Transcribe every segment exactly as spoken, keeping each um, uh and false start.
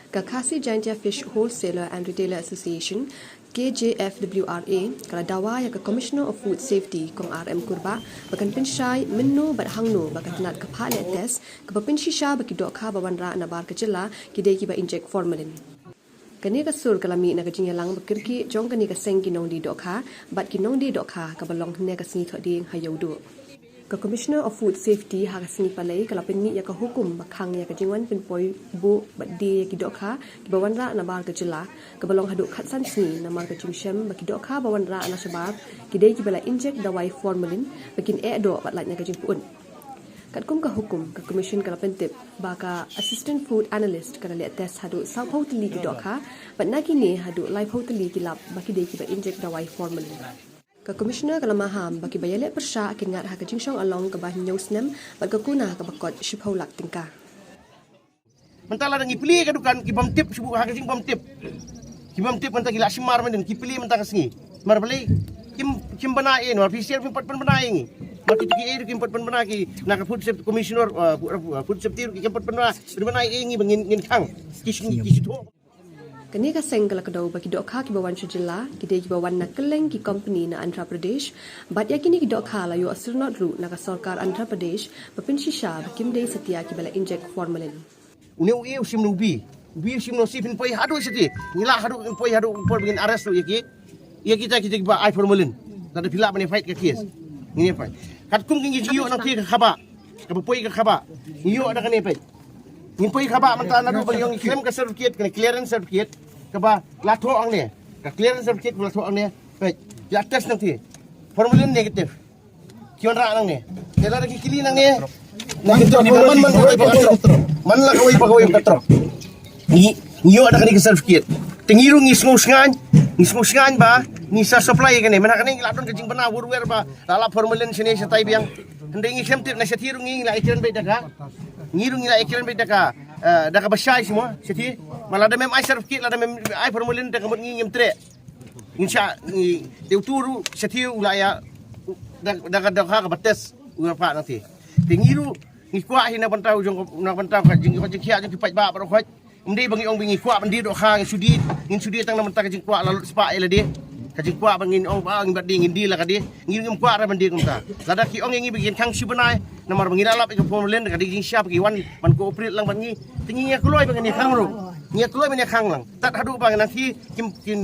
Ka Khasi Jaintia Fish Wholesaler and Retailer Association, K J F W R A, ka la dawa ïa ka Commissioner of Food Safety, Kong R M Kurbah, ba kan pynshai mynno bad hangno ba ka tnat ka phah leh test kaba pynshisha ba ki dohkha ba wanrah nabar ka jylla ki dei kiba injek formalin. Kane ka sur ka la mih na ka jingïalang ba kyrkieh jong kane ka seng ki nongdie dohkha bad ki nongdie dohkha kaba long hynne ka sngi Thohdieng ha Ïewduh. Ka Commissioner of Food Safety ha ka sngi Palei ka la pynmih ïa ka hukum ba khang ïa ka jingwan pynpoi buh bad die ïa ki dohkha kiba wanrah nabar ka jylla, kaba long haduh khatsan sngi namar ka jingshem ba ki dohkha ba wanrah na shabar ki dei kiba la injek dawai formalin ba kin eh doh bad lait na ka jingpyut. Katkum ka hukum, ka Commission ka la pyntip ba ka Assistant Food Analyst ka la leh test haduh sawphew tylli ki dohkha bad na kine haduh laiphew tylli ki lap ba ki dei kiba injek dawai formalin. Ka Commissioner ka la maham ba kiba ïaleh pyrshah kin ngat ha ka jingshong along kaba hynñiew snem bad ka kuna kaba kot shiphew lak tyngka. Mynta lada ngi plie ka dukan ki bym tip shu buh ha ka jingbym tip. Ki bym tip mynta ki la shim mar mynta ki plie mynta ka sngi. Mar balei kim kim bana ïa ngi, mar P C R kim pat pynbana ïa ngi. Mar ki ki ei kim pat pynbana ki na ka Food Safety Commissioner, uh, Food Safety ki kim pat pynbana pynbana ïa ngi ba ngin ngin khang. Ki shu ki shu thoh. Kane ka seng ka la kdew ba ki dohkha kiba wan sha jylla ki dei kiba wan na kylleng ki company na Andhra Pradesh bad ïa kine ki dohkha la ïoh syrnod ruh na ka sorkar Andhra Pradesh ba pynshisha ba kim dei satia kiba la injek formalin. Une u e u shim na u bi. U bi u shim na u si phin poi haduh siti. Ngi lah haduh phin poi haduh poi ngin arrest ïa ki. Ïa kita kita kiba ai formalin. Lada phi lah ban fight ka case. Ngin fight. Katkum ki ngi ïoh nang ki ka khaba. Kaba poi ka khaba. Ngi ïoh da kane peit. Ngin poi khaba mynta naduh ba ngi ong ngi khlem ka certificate kane clearance certificate. Kaba la thoh hangne. Ka clearance certificate kaba la thoh hangne. Peit. Ki la test nang ti. Formalin negative. Ki wanrah nangne. Te lada ki kylli nangne. Nangne man man kawei pa kawei. Man la kawei pa kawei ka trok. Ngi ngi ïoh da kane ka certificate. Te ngi ruh ngi sngewsngaiñ, ngi sngewsngaiñ ba ngi sa supply kane. Mynta kane ngi la don ka jingbna wurwer ba la lap formalin shane shatai biang. Hynrei ngi khlem tip na shathie ruh ngi ngi la ïakren beit da ka. Ngi ruh ngi la ïakren beit da ka, eh, da kaba shai shuh mo shathie. Ma lada mem ai certificate, lada mem ai formalin da ka mut ngi ngim treh. Ngin shah ngi te utu ruh shathie u la ïa da da ka dohkha kaba test u la phah nangthie. Te ngi ruh ngi kwah hi na bynta u jong na bynta ka jing ka jingkhiah jong ki paidbah baroh khoit. Ym dei ba ngi ong ba ngi kwah ban die dohkha, ngin shu die, ngin shu die tang na bynta ka jingkwah la lut spah ïa lade. Ka jingkwah ba ngin ong ba ngin bat die ngin die la ka die. Ngi ruh ngim kwah re ban die kumta. Lada ki ong ïa ngi ba ngin khang shi bnai namar ba ngi la lap ïa ka formalin, ka dei jingshisha ba ki wan ban cooperate lang bad ngi. Te ngi ïa kloi ba ngin ïa khang ruh. Ngi ïa kloi ba ngin ïa khang lang. Tat haduh ba ngi nang ki kim kim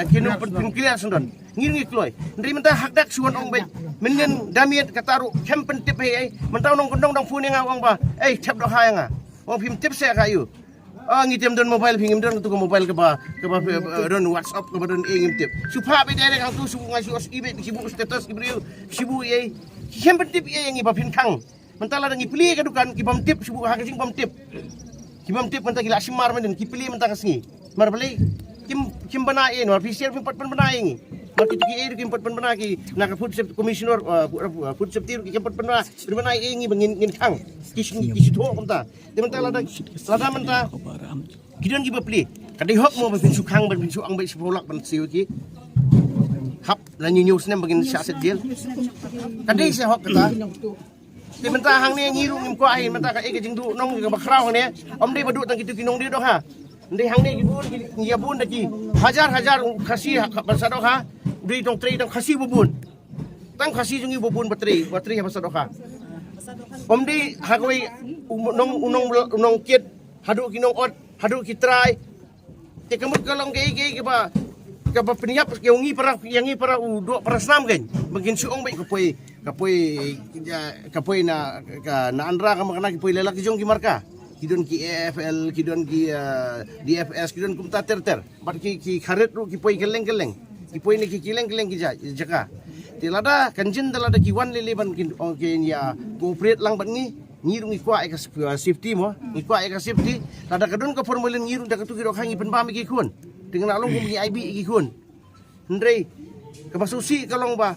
kim pyn pyn clear sendon. Ngi ngi kloi. Hynrei mynta hak dak shu wan ong beit. Mynnin da miet kata ruh khlem pyntip ei ei. Mynta u nongkyndong dang phone ïa nga u ong ba, "Ei, thep dohkha ïa nga." Ong phim tip seh ka ïu. Ah, ngi tem don mobile, phim don tu ka mobile kaba kaba eh, don WhatsApp kaba don ei ngim tip. Shu phah beit direct hangtu shu nga shu os i beit shu buh status ki briew shu buh ei. Khlem pyntip ei ngi ba phin khang. Mynta lada ngi plie ka dukan ki bym tip shu buh ha ka jingbym tip. Ki bym tip mynta ki la shim mar mynta ki plie mynta ka sngi. Mar balei kim kim bana ïa ngi, mar P C R kim pat pynbana ïa ngi. Mar ki ki ei kim pat pynbana ki na ka Food Safety Commissioner, uh, Food, uh, Food Safety ki kim pat pynbana pynbana ïa ngi ba ngin ngin khang. Ki shi ki shi thoh mynta. Te mynta lada lada mynta ki don ki ba plie. Ka dei hok mo ba phin shu khang ba phin shu ang ba shu lak ban siew ki. Hap la ngi ñiew snem ba ngin shah set jel. Ka dei se hok kata. Te mynta hangne ngi ruh ngim kwah hi mynta ka ei ka jingduh nong ka ba khraw hangne. Ym dei ba duh tang kitu ki nongdie dohkha. Ym dei hangne ki bun ki ïa bun da ki hajar hajar Khasi ha ba sa dohkha. Dei tong trei tang Khasi ba bun. Tang Khasi jong ngi ba bun ba trei ba trei ha ba sa dohkha. Ym dei ha kawei u nong u nong u nong kit haduh ki nong ot haduh ki trai. Te ka mut ka long kaei kaei kaba kaba pynïap ïa ngi para ïa ngi para u doh para snam kein. Ba kin shu ong beit ka poi ka poi ka poi na ka na Andhra ka ma ka na ki poi leh la ki jong ki marka. Ki don ki A F L, ki don ki, eh, D F S, ki don kumta ter ter. Bad ki ki kharit ruh ki poi kylleng kylleng. Ki poi ne ki kylleng kylleng ki ja- jaka. Te lada kan jin da lada ki wan lei lei ban kin ong kein ïa cooperate lang bad ngi. Ngi ruh ngi kwah ïa ka safety mo, ngi kwah ïa ka safety. Lada ka don ka formalin ngi ruh da katu ki dohkha ngi pynbam ïa ki khun. Te nga la long kum ngi ai bih ïa ki khun. Hynrei kaba sngewsih ka long ba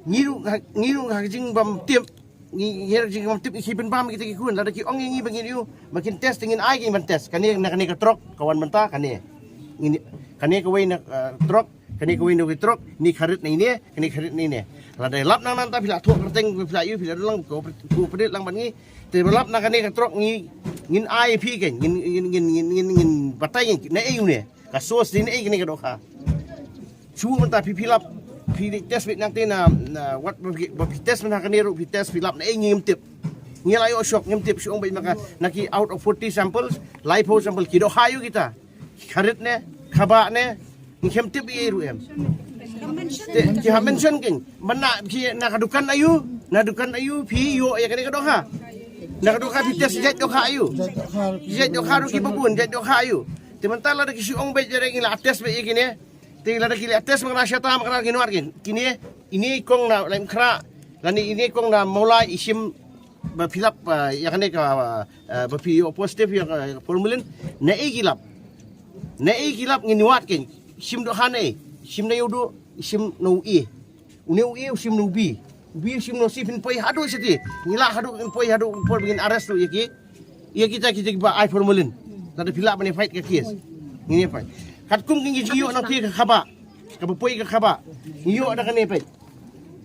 ngi ruh ngi ruh ha ka jingbym tip, ngi ngi ha ka jingbym tip ngi pynbam ïa kita ki khun. Lada ki ong ïa ngi ba ngin ïoh ba kin test te ngin ai ki ban test. Kane na kane ka trok ka wan mynta kane. Ngin kane kawei na, eh, trok Kane kawei na kawei ka trok, ine i kharit na ine, kane i kharit na ine. Lada lap nang nangta phi la thoh kyrteng, phi la ïoh, phi la don lang, ko, ko pyndonkam lang bad ngi. Te lap na kane ka trok ngi, ngin ai phi kein, ngin, ngin batai kein, naei une. Ka source dei naei kane ka dohkha. Shu mynta phi fill up, phi test beit nangta na, na wat ba phi, ba phi test mynta kane ruh phi test fill up naei ngim tip. Ngi la ïoh shock ngim tip shu ong beit ma ka, na ki out of forty samples, laiphew sample ki dohkha ïoh kita. Kharit ne, khabah ne, ngi khlem tip ïa ruh em. Te, ki hap mention kein. Ban na, phi, na ka dukan aïu, na dukan aïu, phi ïoh ïa kane ka dohkha. Na ka dohkha phi test jait dohkha aïu. Jait dohkha ruh kiba bun, jait dohkha aïu. Te mynta lada ki shu ong beit jare ngi la test beit ïa kine. Te lada ki la test ma ka na shata ma ka na ngi wad kein. Kine, ine i kong na Laitumkhrah, lane ine i kong na Mawlai i shim ba fill up, ah, ïa kane ka, ah, ba phi ïoh positive ïa ka formalin, naei ki lap. Naei ki lap ngin wad kein. Shim dohkha naei, shim na ïoh doh, shim na u A. Une u A u shim na u B. U B u shim na u C, phin poi haduh shathie. Ngi lah haduh phin poi haduh por ba ngin arrest ïa ki. Ïa kita kita kiba ai formalin. Lada phi lah ban ïa fight ka case. Ngin ïa fight. Katkum ki ngi ïoh nangta ka khabah. Kaba poi ka khabah. Ngi ïoh da kane peit.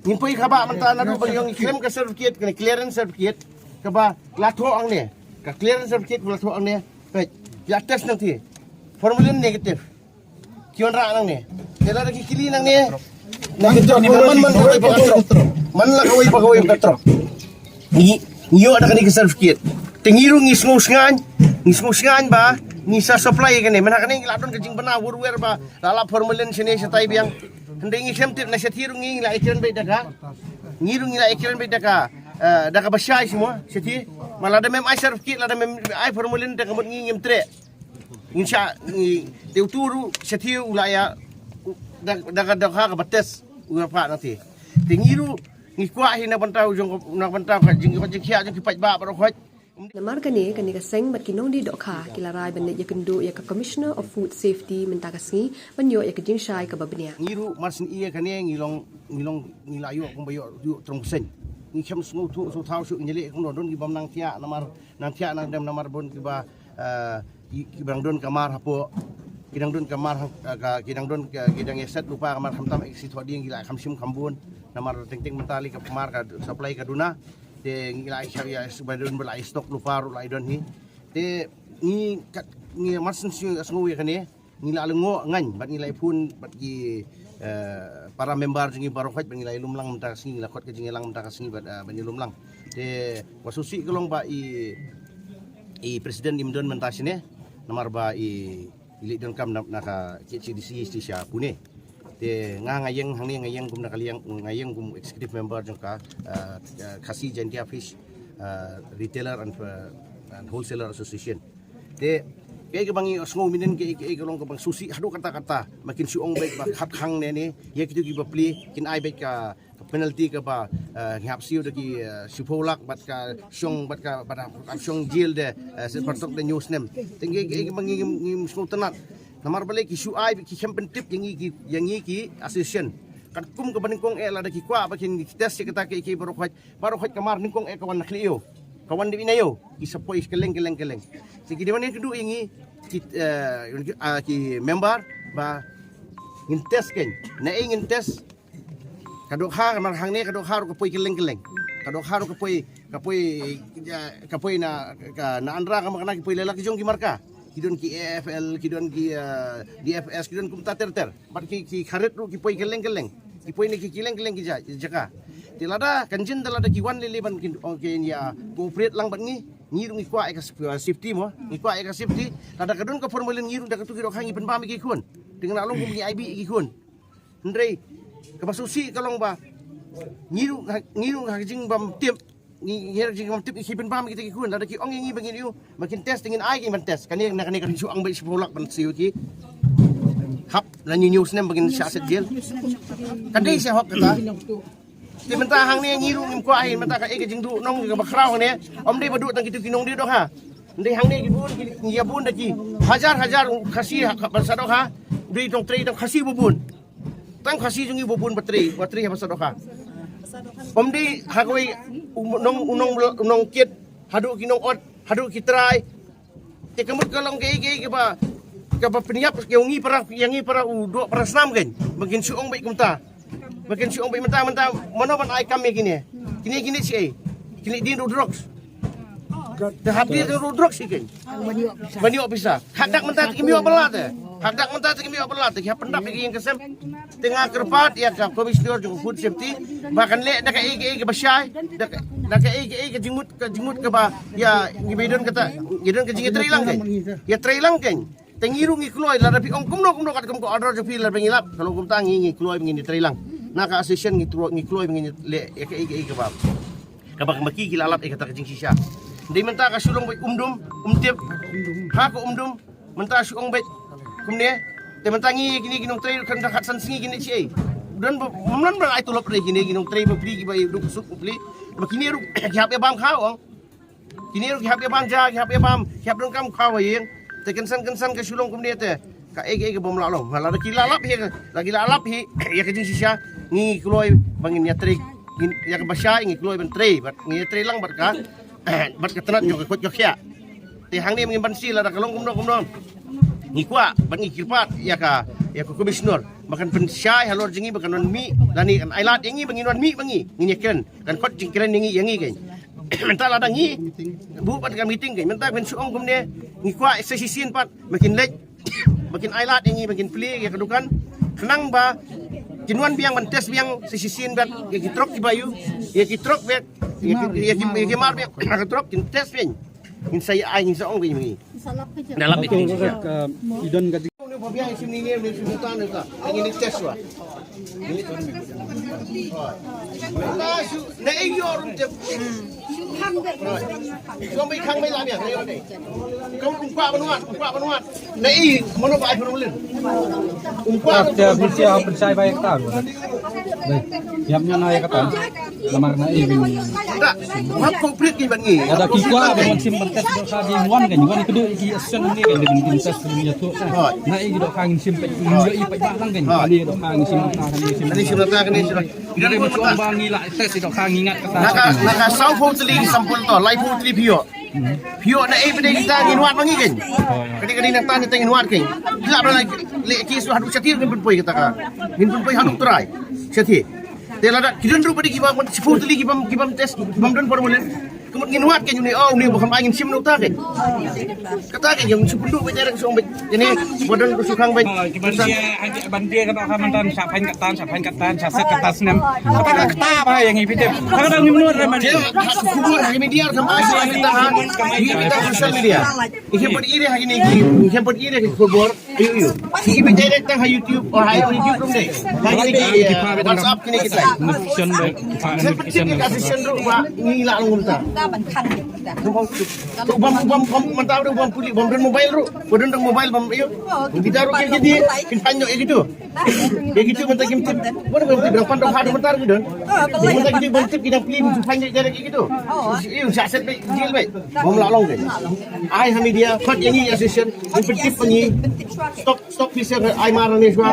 Ngin poi khabah mynta naduh ba ngi ong ngi khlem ka certificate, kane clearance certificate. Kaba la thoh hangne. Ka clearance certificate ba la thoh hangne. Peit. Ïa test nangta. Formalin negative. Ki wanrah nangne. Te lada ki kylli nangne. Na ka trok, man, man, man la kawei pa kawei pa ka trok. Ngi, ngi ïoh da kane ka certificate. Te ngi ruh ngi sngewsngaiñ, ngi sngewsngaiñ ba ngi sa supply kane. Mynta kane ngi la don ka jingbna wurwer ba la lap formalin shane shatai biang. Hynrei ngi khlem tip na shathie ruh ngi la ïakren beit da ka. Ngi ruh ngi la ïakren beit da ka, eh, da kaba shai shuh mo shathie. Ma lada mem ai certificate, lada mem ai formalin da ka mut ngi ngim treh. Ngin shah, ngi, te utu ruh shathie u la ïa, u, da, da ka dohkha kaba test u ïa phah nangta. Te ngi ruh ngi kwah hi na bynta u jong, na bynta ka jing, ka jingkhiah jong ki paidbah baroh khoit. Namar kane, kane ka seng bad ki nongdie dohkha ki la rai ban leit ïakynduh ïa ka Commissioner of Food Safety mynta ka sngi ban ïoh ïa ka jingshai kaba bniah. Ngi ruh mar syn ïa kane ngi long, ngi long, ngi la ïoh kumba ïoh, ïoh trong seng. Ngi khlem sngewthuh sngewthaw shuh ngi leh kumno, don ki bym nang thiah namar, nang thiah nang dem namar bun kiba, eh, ki, ki dang don ka mar hapoh, ki dang don ka mar ha, eh, ka, ki dang don ka, ki dang ïa set lypa ka mar khamtam, eh, ki thoh dieng ki la kham shim kham bun. Namar teng teng mynta lei ka mar ka supply ka duna. Te ngi la ïa, ïa, ba don ba la ïa stock lypa ruh la ïa don hi. Te ngi kat, ngi mar syn shu sngew ïa kane. Ngi la lyngngoh ngaiñ bad ngi la ïa phone bad ki, eh, para member jong ngi baroh khoit bad ngi la ïa lum lang mynta ka sngi, ngi la khot ka jingïalang mynta ka sngi bad, eh, bad ngi lum lang. Te ba sngewsih ka long ba i, i president im don mynta shane namar ba i, i leit donkam na, na ka K H A D C sha Pune. Te nga, nga ïeng hangne, nga ïeng kum na ka liang, nga ïeng kum executive member jong ka, eh, eh, Khasi Jaintia Fish, eh, Retailer and, eh, and Wholesaler Association. Te kaei kaba ngi sngew mynhynnin kaei, kaei ka long kaba sngewsih haduh katta katta. Ma kin shu ong beit ba khap khang ne ne, ïa kito kiba plie kin ai beit ka, ka penalty kaba, eh, ngi hap siew da ki, eh, shiphew lak bad ka shong bad ka, bad ka shong jail de, eh, sha pyrthok da hynñiew snem. Te kaei, kaei kaba ngi, ngi, ngi sngewtynnat. Namar balei ki shu ai ki khlem pyntip ïa ngi ki, ïa ngi ki association. Katkum kaba nyngkong eh lada ki kwah ba kin test ïa kata kaei kaei baroh khoit. Baroh khoit ka mar nyngkong eh ka wan na khlieh ïew. Ka wan dep ïa na ïew. Ki sa poi kylleng kylleng kylleng. Te ki dei ban ïakynduh ïa ngi ki, eh, ah, ki member ba ngin test kein. Naei ngin test. Ka dohkha ka mar hangne ka dohkha ruh ka poi kylleng kylleng. Ka dohkha ruh ka poi, ka poi, eh, ka poi na, ka, na Andra ka mar kane ki poi la la ki jong ki marka. Ki don ki A F L, ki don ki, eh, D F S, ki don kumta ter ter. Bad ki, ki kharit ruh ki poi kylleng kylleng. Ki poi na ki kylleng kylleng ki ja-, jaka. Te lada kan jin da lada ki wan lei lei ban kin, ong kin ïa cooperate lang bad ngi. Ngi ruh ngi kwah ïa ka saf-, safety mo. Ngi kwah ïa ka safety. Lada ka don ka formalin ngi ruh da katu ki dohkha ngi pynbam ïa ki khun. Te nga la long kum ngi ai bih ïa ki khun. Hynrei kaba sngewsih ka long ba ngi ruh, ngi ruh ha ka jingbymtip. Ngi, ngi ruh jingbymtip ngi pynbam ïa kita ki khun. Lada ki ong ïa ngi ba ngin ïoh, ba kin test, ngin ai, ngin ban test. Kane, na kane ka ri shu ong ba shiphew lak ban siew ki. Hap na hynñiew snem ba ngin shah set jail. Ka dei sha hok kata. Te mynta hangne ngi ruh ngim kwah hi, mynta kaei ka jingduh nong kaba khraw hangne. Ym dei ba duh tang kito ki nongdie dohkha. Ym dei hangne ki bun, ki, ngi ïa bun da ki hajar hajar Khasi ha, ha, ba sa dohkha. Dei tang trei tang Khasi ba bun. Tang Khasi jong ngi ba bun ba trei, ba trei ha ba sa dohkha. Ym dei ha kawei u nong, u nong, u nongkit, haduh ki nongot, haduh ki trai. Te ka mut ka long kaei kaei kaba Kaba pynïap ïa ngi para, ïa ngi para u doh para snam kein. Ba kin shu ong beit kumta. Ba kin shu ong beit mynta, mynta mano ban ai kam ïa kine. Kine, kine shi ei. Kine dien ruh drugs. Te hap dien ruh drugs hi kein. Ban ïoh pisa. Hak dak mynta te kim ïoh bylla te. Hak dak mynta te kim ïoh bylla te. Ki hap pyndap ïa ki ïing ki sem. Te nga kyrpad ïa ka Commissioner jong Food Safety ba kan leh da kaei kaei kaba shai, da ka, da kaei kaei ka jingmut, ka jingmut kaba ïa ngi ba ïadon kata, ïadon ka jingïatreilang kein. Ïatreilang kein. Te ngi ruh ngi kloi lada phi ong kumno kumno katkum ka order jong phi lada ngi lap. Ka long kumta ngi, ngi kloi ba ngin ïatreilang. Na ka association ngi kloi, ngi kloi ba ngin leh ïa kaei kaei kaba, kaba, kaba ki, ki la lap ïa kata ka jingshisha. Dei mynta ka shu long beit um dum, um tip. Ha ka um dum. Mynta shu ong beit kumne. Te mynta ngi kine ki nongtrei kan da khatsan sngi kine shi ei. Don ba, ym don ba ai tulop re kine ki nongtrei bapli kiba ïa duk suk bapli. Ba kine ruh ki hap ïa bam khaw ong. Kine ruh ki hap ïa bam ja, ki hap ïa bam, ki hap donkam khaw ha ïing. Te kynsan kynsan ka shu long kumne te. Kaei kaei kaba ym lah long. Lada ki la lap hi, lada ki la lap hi ïa ka jingshisha, ngi kloi ba ngin ïatrei, ngin ïa kaba shai ngi kloi ban trei, bad ngin ïatrei lang bad ka, bad ka tnat jong ka koit ka khiah. Te hangne ngim ban shu lada ka long kumno kumno. Ngi kwah bad ngi kyrpad ïa ka, ïa ka Commissioner ba kan pynshai halor jong ngi ba kan wan mih lane kan ai lad ïa ngi ba ngin wan mih ba ngi, ngin ïakren. Kan khot jingkren ïa ngi, ïa ngi kein. Mynta lada ngi buh pat ka meeting kein, mynta phin shu ong kumne, ngi kwah sa shisien pat ba kin leit, ba kin ai lad ïa ngi ba kin plie ïa ka dukan. Khnang ba kin wan biang ban test biang sa shisien bad ïa ki trok kiba ïoh, ïa ki trok bad ïa ki, ïa ki, ïa ki mar biang na ka trok kin test biang. Ngin sa ïa ai, ngin sa ong biang ïa ngi. Da lap ïa ki. Ka, i don ka Uni ba biang shim ni ne, uni shim ni ta ne ta. Ngi ni test wa. Na shu, na ei ïoh rum te. Shu bai khang bai la biang, na ïoh ne. Kau kum kwah ban wad, kum kwah ban wad. Na ei, mano ba ai pun ulin. Kum kwah. Te bi sia pynshai bai ta. Bai. Ïap nya na ïa kata. Namar na ei. Da, hap ko prit ki ban ngi. Ada ki kwah ban sim ban test dohkha di wan kan, wan kedu ki action ni kan, di ban test ni ïa tu. Na ei dohkha ngin sim peit, ngin ïoh i peit ba lang kan. Ni dohkha ngin sim ta, ngin sim. Ani sim ta, ani sim. Ida ko mata ba ngi la test dohkha ngi ngat kata. Naka, naka saw phew tylli ki sampul to, lai phew tylli phi ïoh. Phi ïoh na ei phi dei kita ngin wad ba ngi kan. Kadi kadi nang ta ni ta ngin wad kan. Bila bala le ki su haduh shathie ngin pynpoi kata ka. Ngin pynpoi haduh trai. Shathie. Te lada ki don ruh ba dei ki bym, shiphew tylli ki bym, ki bym test, ki bym don formalin. Ka mut ngin wad kein uni, oh, uni ba kham ai ngin shim na uta kein. Kata kein ïa u shu pynduh beit direct shu ong beit. Ïa ne ba don ka shu khang beit. Ban dia, ban dia kata ka mynta sha phain katan, sha phain katan, sha set katan snem. Kata ka kata ba ïa ngi phi tip. Kata ngim nud re man. Te ha ka khubor ha ki media kham ai sha kita ha. Ki kita social media. Ngi khem pat ïa ha kine ki, ngi khem pat ïa ha ki khubor. Ayu, ayu. Ki bi direct tang ha YouTube, oh, ha YouTube ruh dei. Ha kine ki, eh, WhatsApp kine kita. Notification dei. Shu pynshai ka session ruh ba ngi la long kumta. Ruh bam, bam, bam, mynta ruh bam puli, bam don mobile ruh. Ba don tang mobile bam, ayu. Kita ruh kin kiti, kin pan ïa kitu. Ïa kitu mynta kim tip. Ba don kim tip, dang pan dang pan mynta ruh ki don. Mynta kitu bam tip, kita puli, shu pan ïa kitu. Ayu, sha set beit, deal beit. Bam la long kein. Ai ha media, khot ïa ngi association, ngi pyntip ïa ngi. Stock, stock pisa ai mar ne shwa.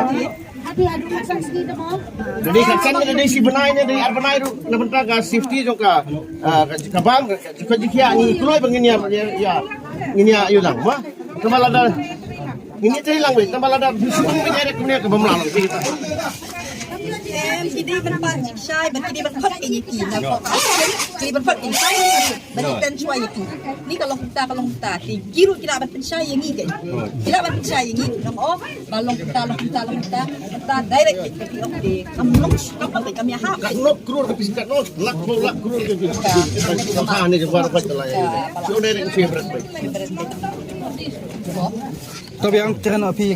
Dei khatsan ne dei shi bnai ne dei ar bnai ruh na bynta ka safety jong ka, ah, ka, ka bam, ka, ka jingkhia ngi kloi ba ngin ïa, ïa, ïa, ngin ïa ïoh lang ma. Tang ba lada ngin ïa trei lang wei, tang ba lada shu ong ba ïa rek ne ka bam lang. Em, ki dei ban pan jingshai, ba ki dei ban khot ïa ngi ki, na khot. Ki dei ban khot jingshai. Ba ngi ten shuwa ïa ki. Ni ka long kumta, ka long kumta. Te ki ruh ki lah ban pynshai ïa ngi kein. Ki lah ban pynshai ïa ngi. Nang, oh, ba long kumta, long kumta, long kumta. Kumta direct kein. Ki ong te kam long, kam long, kam ïa ha. Ka long klur ka pisa, ka long lak, long lak klur ka pisa. Ka long kumta ne ka war ka la. Shu direct ka pisa. To biang, kira na phi.